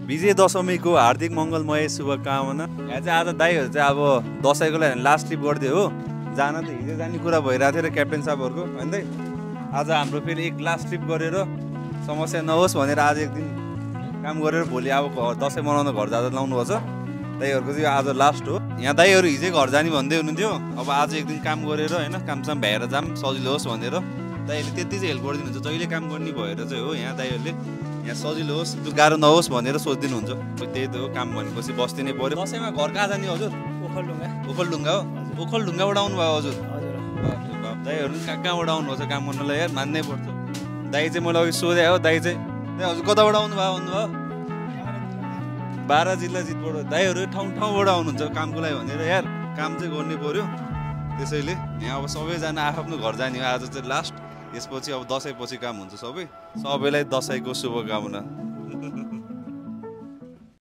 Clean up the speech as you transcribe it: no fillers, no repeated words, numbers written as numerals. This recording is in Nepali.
विजय दशमीको हार्दिक मङ्गलमय शुभकामना। यहाँ चाहिँ आज दाइहरू चाहिँ अब दसैँको लागि लास्ट ट्रिप गरिदियो हो। जान त हिजो जाने कुरा भइरहेको थियो र क्याप्टेन साहबहरूको होइन। आज हाम्रो फेरि एक लास्ट ट्रिप गरेर समस्या नहोस् भनेर आज एक दिन काम गरेर भोलि अब दसैँ मनाउन घर जाँदा लाउनुपर्छ। दाइहरूको चाहिँ आज लास्ट हो। यहाँ दाइहरू हिजै घर जाने भन्दै हुनुहुन्थ्यो। अब आज एक दिन काम गरेर होइन कामसाम भ्याएर जाम सजिलो होस् भनेर दाइहरूले त्यति चाहिँ हेल्प गरिदिनुहुन्छ। जहिले काम गर्ने भएर चाहिँ हो यहाँ दाइहरूले यहाँ सजिलो होस् गाह्रो नहोस् भनेर सोचिदिनुहुन्छ। त्यही त हो, काम भनेपछि बस्दिनै पर्यो। दसैँमा घर कहाँ जाने हजुर? ओखलढुङ्गा हो। ओखलढुङ्गाबाट आउनुभयो हजुर? दाइहरू कहाँ कहाँबाट आउनुहुन्छ काम गर्नलाई यार, मान्नै पर्छ। दाइ चाहिँ मैले अघि सोधेँ हो, दाइ चाहिँ हजुर कताबाट आउनुभयो भन्नुभयो? 12 जिल्ला जितबाट। दाइहरू ठाउँबाट आउनुहुन्छ कामको लागि भनेर यार, काम चाहिँ गर्नै पर्यो। त्यसैले यहाँ अब सबैजना आफ्नो घर जाने हो। आज चाहिँ लास्ट, यसपछि अब दसैँ पछि काम हुन्छ सबैलाई दसैँको शुभकामना।